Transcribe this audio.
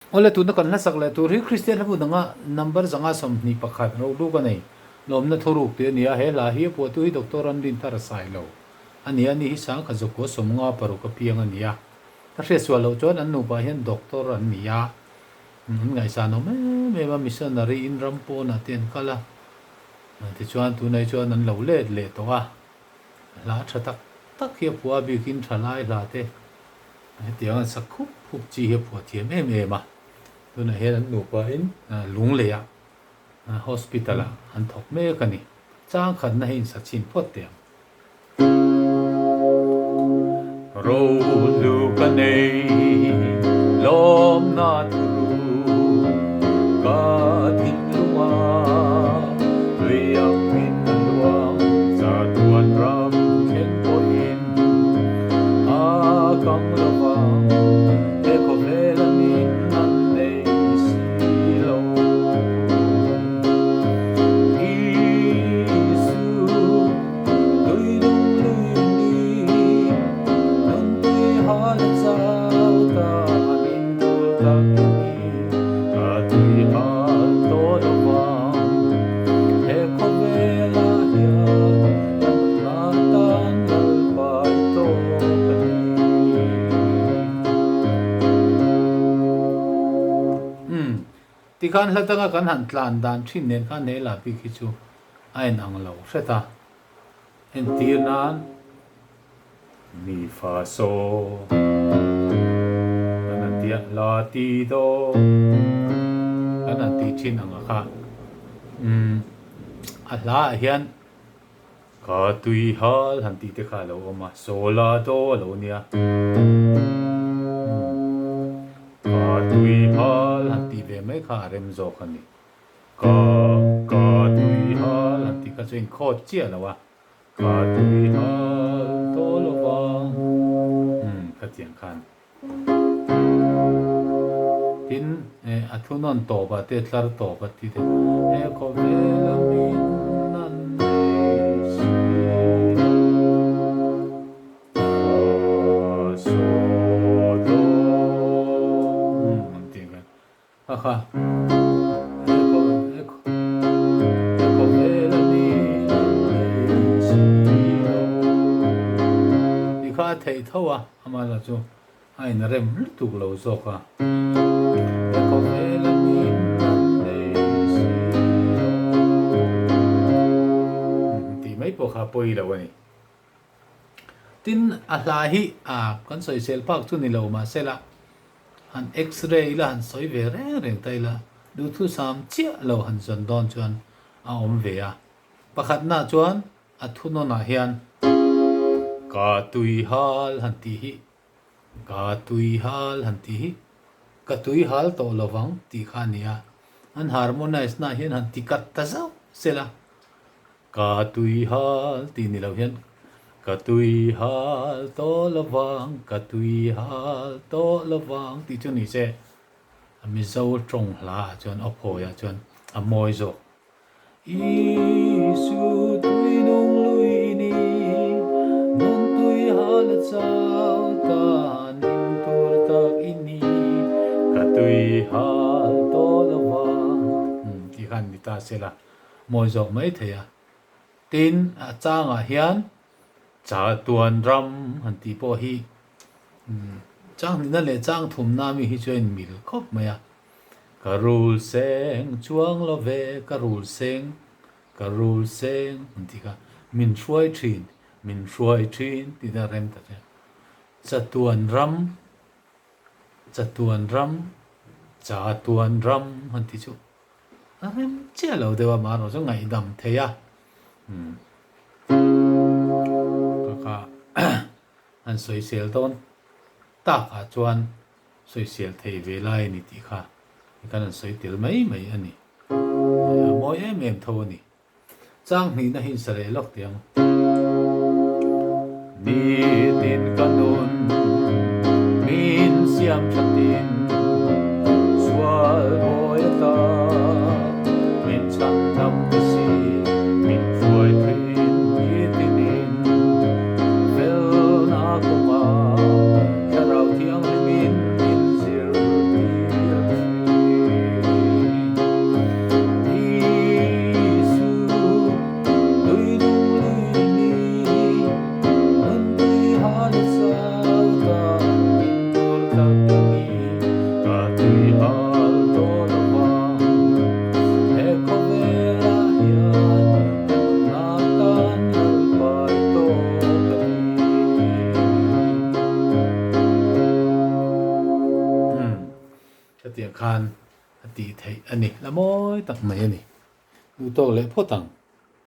Awle tuna kan hlasak leh tur hi Kristian hlabu danga number 121 rohlu ka nei. Lawmna thuruk tih a ni a, he hla hi a phuahtu hi Doctor Ramdinthar a sai lo a ni a, ni hi sangkhat zakua 56 a piang a ni a. Ka hriatsual loh chuan an nupa hian Doctor an ni a, an ngaihsan awm em em a, missionary in ram pawnah te an kal a, tichuan tunah hi chuan an lo let leh tawh a, hla tha tak tak hi a phuah a bikin thalai hla te Hetiang an sak khup khup chi hi a phuah thiam em em a, tunah hian an nupa in Lungleiah hospital ah an thawk mek a ni. Chang khatna hi insa chhin phawt teh ang. Rohlu ka nei lawmna thuruk ka thinlunga tui angin a luang chatuan ram thleng pawhin A kang lovang he khawvel a min an nei si lo. Isu tui nung lui ni, nun tui hal a chau ta min tur tak i ni, ka tui hal tawh lovang he khawvel ah hian. Tikhan hla tanga kan han tlan dan thin nen khan he la bik hi chu a en ang lo hret a, entir nan mi fa so kan han ti a, la ti do kan han tih thin ang a kha umm a hla ah hian. Ka tui hal han tih te kha a lo awm a, Sola do a lo nia. Ka tui hal han tih ve mai kha a rem zawk a ni. Ka, ka tui hal han tih kha chu a inkhawt chiah lo a. Ka tui hal tawh lo va. Umm, khatiang khan. Tin, a thunawn tawp ah te, tlar tawp ah tih te, He khawvel a min an nei si lo, fa saw dawn an tih kha, kha kha, he khawvel a min an nei si lo tih kha a theih tho a. Amah lah chu a inrem lutuk lo zawk a. He khawvel a min an nei si lo. Tih mai pawh kha pawi lo a ni. Tin, a hla hi a kan sawisel phak chu ni lo mahsela han x-ray ila han sawi ve reng reng ta ila duhthusam chiah lo han zawn dawn chuan a awm ve a. Pakhatna chuan A thunawnah hian Ka tui hal han tih hi, Ka tui hal han tih hi, Ka tui hal tawh lovang tih kha a ni a. An harmonize naah hian han ti kat ta zauh sela, Ka tui hal tih ni lo hian Ka tui hal tawh lovang, Ka tui hal tawh lovang tih chu ni se, a Mizo tawng hla ah chuan aw phawi ah chuan a mawi zawk. Isu tui nung lui ni, nun tui hal a chau tan in tur tak i ni, ka tui hal tawh lo va. Tih khan ni ta sela, mawi zawk mai thei a. Tin, a changah hian Chatuan ram han tih pawh hi chang hnihna leh chang thumna mi hi chu a inmil khawp mai a. Ka rul seng chuang lo ve, ka rul seng, ka rul seng an tih kha, min hruai thin, min hruai thin tih te a rem ta che. Chatuan ram, chatuan ram, chatuan ram han tih chu a rem chiah lo deuh a, amaherawh chu ngaihdam thei a. Ka kha an sawisel dawn takah chuan sawisel thei ve lai a ni tih kha kan han sawi tel mai mai a ni. A mawi em em tho a ni. Chang hnihna hi insa leh lawk teh ang. Nitin ka nun min siam thatin sual mawi ata min chhan dam te si min hruai thin nitinin felna kawngah Thlarau Thianghlimin min zirtir. Khatiang khan a tih theih a ni. La mawi tak mai a ni. Duhtawk leh phawt ang.